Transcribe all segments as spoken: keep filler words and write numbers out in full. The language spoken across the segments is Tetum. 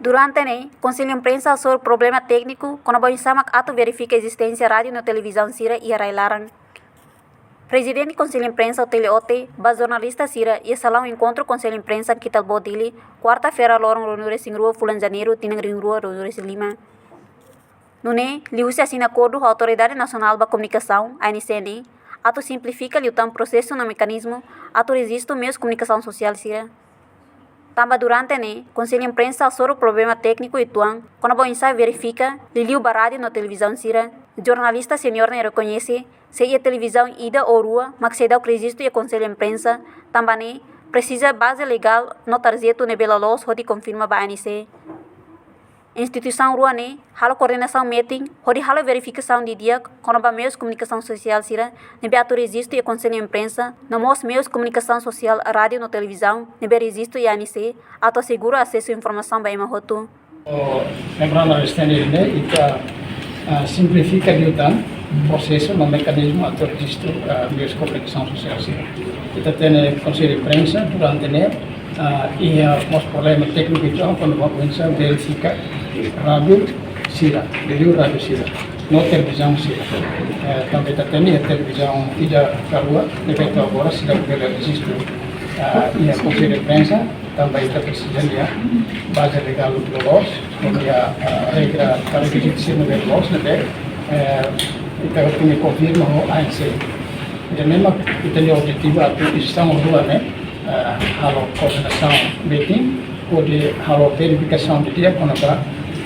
Durante ne'e, Konsellu Imprensa hasoru problema tékniku kona-ba oinsá mak atu verifika ezisténsia rádiu no televizaun sira iha rai-laran. Prezidente Konsellu Imprensa, Otélio Ote, ba jornalista sira iha salaun enkontru Konsellu Imprensa Kitalbó, Dili, kuarta-feira, loron ruanulu-resin-rua fulan Janeiru, tinan rihun rua ruanulu-resin-lima. Nune'e, liuhusi asina akordu ho Autoridade Nasionál ba Komunikasaun, A N C ne'e, atu simplifika liután prosesu no mekanizmu atu rejistu meius komunikasaun sosiál sira. Tanba durante ne'e, Konsellu Imprensa hasoru problema tékniku uitoan kona-ba oinsá verifika, liuliu ba rádiu no televizaun sira. Jornalista seniór ne'e rekoñese, se iha televizaun ida ou rua mak seidauk rejistu iha Konsellu Imprensa, tanba ne'e presiza baze legál no tarjetu ne'ebé loloos hodi konfirma ba A N C. Instituisaun rua ne'e halo koordenasaun metin hodi halo verifikasaun didi'ak kona-ba meius komunikasaun sosiál sira ne'ebé atu rejistu iha Konsellu Imprensa, no mós meius komunikasaun sosiál rádiu no televizaun ne'ebé rejistu iha A N C, atu asegura asesu informasaun ba ema hotu. O memoranda resistente ne'e, ita, ah, simplifika liután prosesu no mekanizmu atu rejistu, ah, meius komunikasaun sosiál sira. Ita hatene Konsellu Imprensa durante ne'e, ah, iha mós problema tékniku uitoan kona-ba oinsá verifika rádiu sira, liuliu rádiu sira, no televizaun sira. Eh, tanba ita hatene iha televizaun ida ka rua ne'ebé to'o agora seidauk bele rejistu, ah, iha Konsellu Imprensa, tanba ita presiza iha baze legál loloos, iha, ah, regra, rekizitu sira ne'ebé loloos, ne'ebé, eh, ita tenke konfirma ho A N C. Ida-ne'e mak ita-nia objetivu atu instituisaun rua ne'e, eh, halo koordenasaun metin, hodi halo verifikasaun didi'ak kona-ba,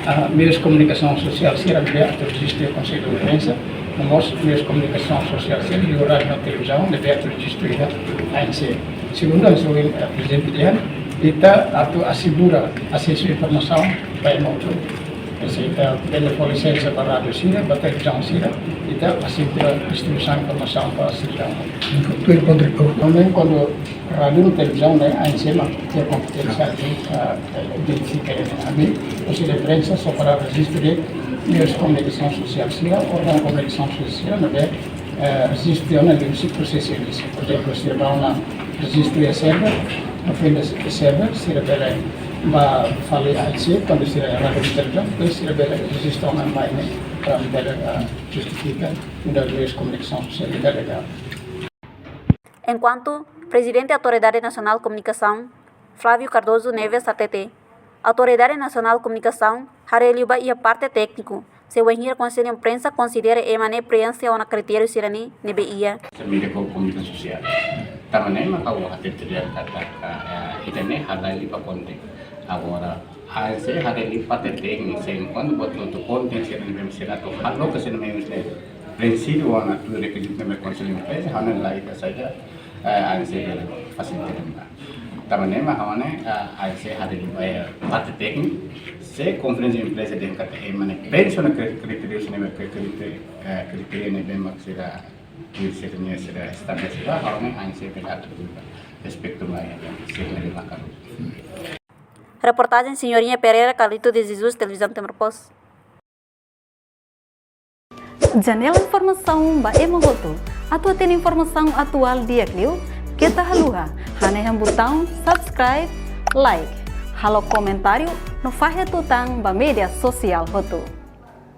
eh, meius komunikasaun sosiál sira ne'ebé atu rejistu iha Konsellu Imprensa, no mós meius komunikasaun sosiál sira, liuliu rádiu no televizaun ne'ebé atu rejistu iha A N C. Segundu, hanesan, eh, Prezidente dehan, ita atu asegura asesu informasaun ba ema hotu. Se ita bele fó lisensa ba rádiu sira, ba televizaun sira, ita asegura distribuisaun informasaun ba sidadaun. Tuir kontribuisaun. Também kuandu rádiu no televizaun ne'e, A N C mak iha kompeténsia de, ah, identifika ne'e. Ami, Konsellu Imprensa, só para rejistu de meius komunikasaun sosiál sira, órgaun komunikasaun sosiál sira, ne'ebé, eh, rejistu ona liuhusi prosesu ne'e. Porezemplu, sira bá ona rejistu iha server, no fin de server, sira bele bá fali A N C, kuandu sira iha rádiu no televizaun, depois sira bele rejistu ona mai ne'e, para bele, eh, justifika nu'udar meius komunikasaun sosiál legál. Enkuantu, Prezidente Autoridade Nasionál Komunikasaun, Flávio Cardoso Neves, hateten, Autoridade Nasionál Komunikasaun haree liu ba iha parte tékniku, se wainhira Konsellu Imprensa konsidera ema ne'e preenxe ona kritériu sira-ne'e ne'ebé iha. Mídia ho komunikasaun sosiál. Tanba ne'e mak ha'u hateten katak, eh, ita-nia haree liu ba konten. Agora, A N C haree liu parte tékniku, se enkuantu buat hotu konten sira ne'ebé sira atu halo ka sira ne'ebé preenxe ona tuir rekizitu ne'ebé Konsellu Imprensa, ha'u hanoin la ita saida, eh, A N C bele fasilita ona. Tanba ne'e mak ha'u hanoin, eh, A N C haree liu ba iha parte tékniku, se Konsellu Imprensa dehan katak ema ne'e preenxe ona kri-, kritériu sira ne'ebé kri-, kri-, eh, kritériu ne'ebé mak sira, sira-nia sira estabelese, ha'u hanoin A N C bele atu respeita ona, eh, sira-nia makaru. Reportajen Senhorinha Pereira, Carlito de Jesus, Televizaun Timor Post. Janela informasaun ba ema hotu. Atu hatene informasaun atuál di'ak liu, keta haluha hanehan butaun subscribe, like, halo komentáriu no fahe tutan ba média sosiál hotu.